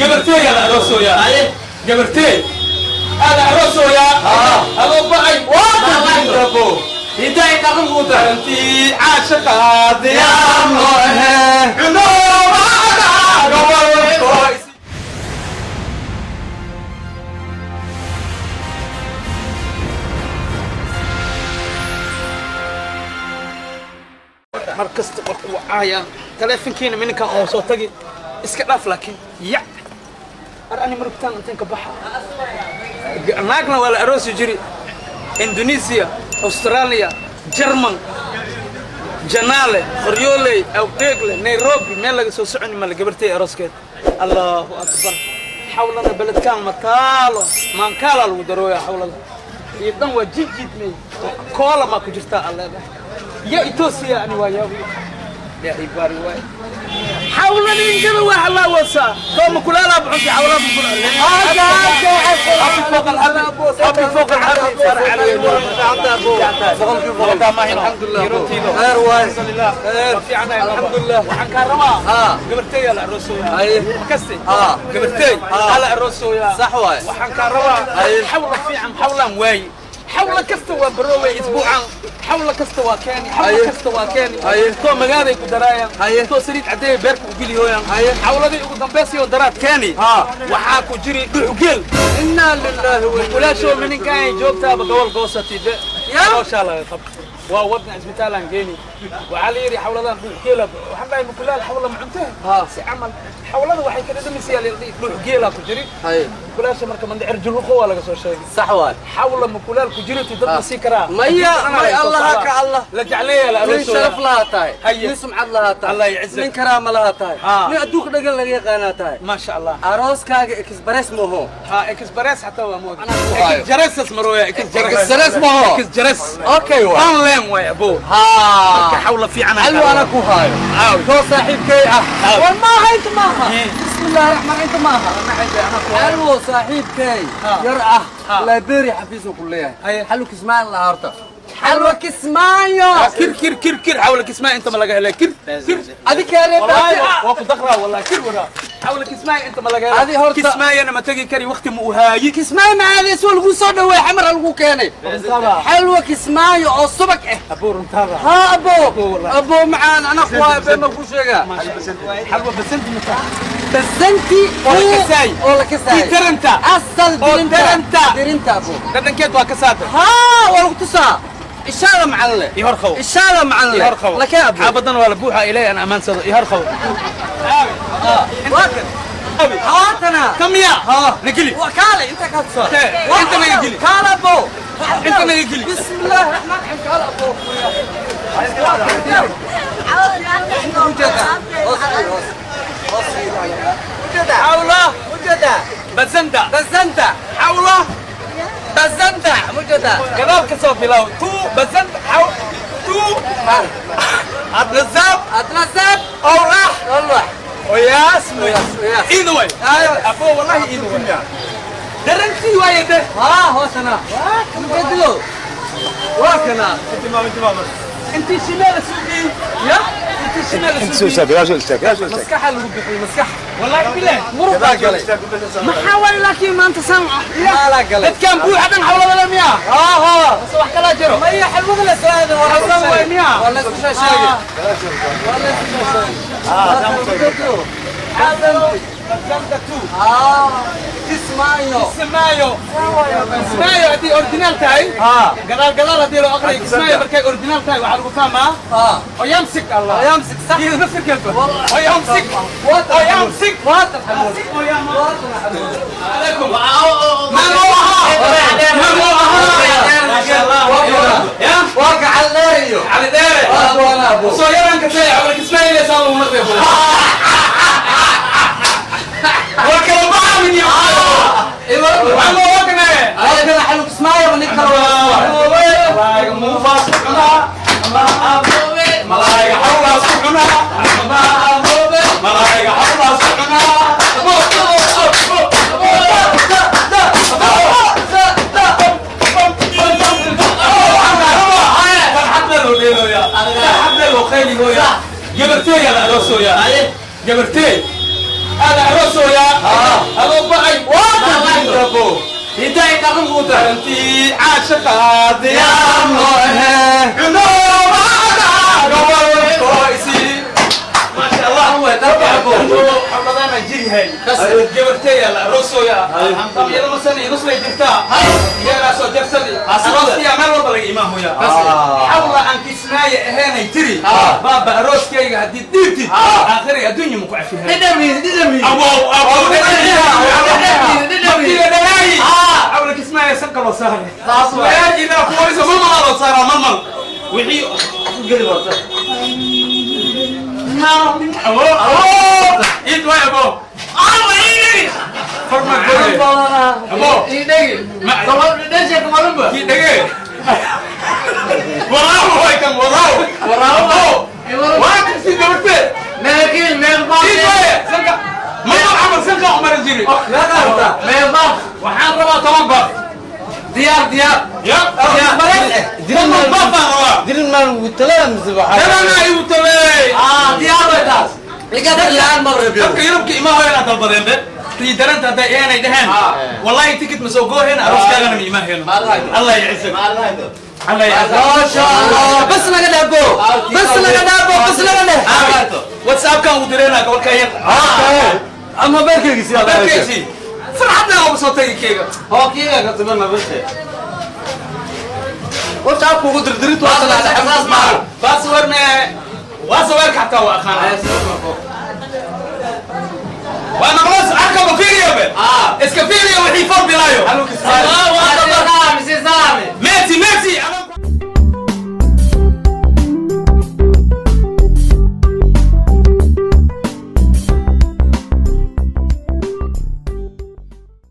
Gabartey ala aroosooyaa. Gabartey ala aroosooyaa. Adoo ba'ay. Hidaay dhaqan kuu tahay. Tarantii caashaqa diyaar loo ahe. Mar kasta waa ku wacaayaan taleefankiina mininkan oo soo tagi iska dhaaf, laakiin ya ar ani marugtaan intaan ka baxa. Naagna waa la aroosi jiri Indonesia, Australia, German, Janaale, Qoryooley, Awdheegle, Nairobi, meel laga soo soconi male gabartay arooskeed. Allahu akbar! Xawlana beledkaan ma taalo, maankaalaa lagu darooya xawlada iyo dhan waa jijidmey. Koola maa ku jirtaa aa leedahay ya Etoobiya. Ani waa yaabi, ilaahay baari waay. Xawlada ingada waa halaawasaa tooma kulaalaa buxunti xawlaa حبي فوق الحبي، حبي فوق الحبي. الحمد لله، خير waay، خير، الحمد لله. Waxaan kaa rabaa gabartey ala aroosooya makasti. Gabartey ala aroosooya. Sax waay. Waxaan kaa rabaa xawla fiican. Xawlaan waayi, xawla kasta waa barooway isbuucan, xawla kasta waa keeni, xawla kasta waa keeni. Too magaaday ku daraayaan, too saliid caddeeyay beerka u geliyooyaan. Xawladii ugu dambaysiyo daraad keeni waxaa ku jiri dhuxugeel. Inaa lilaahi wa Kulaashoo mininkaan joogtaaba gobol goosati de calooshaa laga qabta, waa wadna isbitaalaan geeni. Waxaa la yidhi xawladan dhuxgeela. Waxaan dhahay mukulaal xawla ma cuntee si camal xawlada waxay ka dhadhamaysaa dhuxgeelaa ku jiri mukulaasha. Marka mandhicir julluqo waa laga soo sheegay. Sax waay. Xawla mukulaal ku jiriti dad ma sii karaa? Maya, may, Allah ka Allah. La jecleeya la Nin aroosooya. sharaf lahaa tahay, nin sumcad lahaa tahay, Allah yacizak. nin karaama lahaa tahay, nin adduunka dhagan laga yaqaanaa tahay. Maasha Allah. Arooskaaga express maho. Ha, express xataa waa mooga. Anaa ku haayo. Express marooya, express. Express maho. Express. Okay waay. Online waay abo. Marka xawla fiican aan Xalwa kaa ana rabaa. ku haayo koo saaxiibkay ah. War maaha, inta maaha. Bismillahi raxmaan, inta maaha. Xalwo saaxiibkay yar ah Liberia xafiisuu ku leeyahay. Xalwo Kismaayo lahaa, horta xalwo Kismaayo. Kir kir kir kir, xawla Kismaayo inta ma laga helay? Kir kir. Adikeere. والله waa ku daqraa, والله kir waraa xawla Kismaayo inta ma laga helay? Adi horta- Kismaayona ma tegi kari, waqti ma u haayi. Kismaayo macaadiis waa lagu soo dhaweey, xamar lagu keenay xalwo Kismaayo oo subag ah. Abo, runtaada? Ha abo, abo macaan, ana kuwaa been ma ku sheegaa. Xalwa basanti mata. Basanti. Oo la kasaay. Oo la kasaay. Tii taranta. Asal. Oo dirinta. Taranta. Dirinta abo. Dhadhankeed waa ka saata. Ha, waa lagu tusaa ishaada macaan leh. I hor qabo. Ishaada macaan I leh. hor qabo. Lakee abo. Xaabadan waa la buuxa, ilaahay aan amaansado. I hor qabo. Waa kan hawaatana. Kamiya. Ha. Nageli. Waa kaale, inta ka tusaa. Inta naga geli. Kaale abo. Inta naga geli. Bismillahi raxmaan raxiim, kaale abo. Ujeeda hoos hoos hoos, ujeeda. Xawla. Ujeeda. Basanta. Basanta. Xawla. Basanta mujeda. Gadaal ka soo bilow tuu basanta xaw tuu adnasaab. Adnasaab. Owlax. Wallah. Oyaas mooy. Oyaas. Iida way. Aywa. Abo, wallahi iida way, darantii waaye de. Ha, hoosana mujedido, waa kana. Intii shimaala suuqii ya, intii shimaala suuqii. Maskaxa lagu bixiyey, maskax. Wallahi bilaah. Muruq baa galay. Maxaa waay laakiin maanta san Maalaa galay. Dadkan buuxa dhan xawlada le miya? Ha. Mase wax kalaa jiro? Maya, xalwada la soo waa la Xalwada waay miya? Waa la isku sheegay, waa la isku sheegay. Basanta two. Ha, Kismaayo. Kismaayo, Kismaayo haddii original tahay, gadaal gadaal haddii loo aqriyo Kismaayo markay original tahay waxaa lagu fahmaa oyamsik allah. Oyamsik, sax. Iyo nafirkeedba oyamsik, oyamsik. Waatan xalwada. عليكم ما هو ما هو ما شاء الله يا Waa gacan dheer iyo علي ديري. Waa waana abo. Soo yaran ka tahay xawla Kismaayo soo uu naqday waa kala baamin ya waxaan loo wagnay. Ayagana xalwo Kismaayo nin kale waa. Malaayiga muufaas ku cunaa, malaayiga xawlaas ku cunaa, malaayiga xawlaas ku cunaa. Farxadna loo dheelooyaa, farxadna loo qaylihooyaa. Gabarteey ala aroosooyaa, gabarteey. Ada aroosoyaa adoo ba'ay. Hidaay dhaqan uu tahay. Intii caashaqa diyaar loo ahee. Cunoobada gobolkoisi. Maasha Allah. Xabadana jiryahay gabarteeya la aroosoya iyadama sana inuslay jirtaa geelaasoo jarsadi arooskiya meel walba laga imaan hoya. Xawla aan kismaaye ahaynay tiri baaba arooskayga haddii dhiibtid aakhiri adduunya maku cafihay. Dhidhami, dhidhami. Abow abow, dhidhami dhalaayi. Xawla kismaaye sanka loo saaray. Laa ilaa kuwarisa malmal loo saaraa malmal wixii Geli warta. Abo abo id way abo farma gore abo. Idhegi. Dhesha kamalumba. Kii dhege waraawo way kan waraawo. Waraawo. Abo waa kasi gabarte. Meeqii meeq baa. Id way sanka malmal camal sanka umarin jiri. Meeqa rabtaa? Meeq baa. Waxaan rabaa 10 baaf. Diyaar, diyaar. Ya 10 baaf baan rabaa. Dirin maan ugu talada mise waxaa? Dalana igu talay. Ah, diyaar way taas. Iga laan ma rabiyo. Dadka Yurubka imaa hoyana dalbadeen be tii daranta hadday eenay dheheen wallahi tikit ma soo gooheen arooskaagana ma imaa heeno. Allah yacisak, Allah yacisak. Ma sha Allah. Bas laga dhaabo. Bas laga dhaabo, bas laga dhaabo. WhatsAppkan uu direynaa gobolka yar. Ama beerkaygiisi. Barkaysi farxadna ugu soo tagi keyga. Hookiga ka timan nabashe. WhatsApp kugu dirdirid waa Saas maaha. Passwordna waa sawirka xataa waa aqaana waa naqlas arkaba fiiriyo be iska fiiriyo wixii far bilaayo.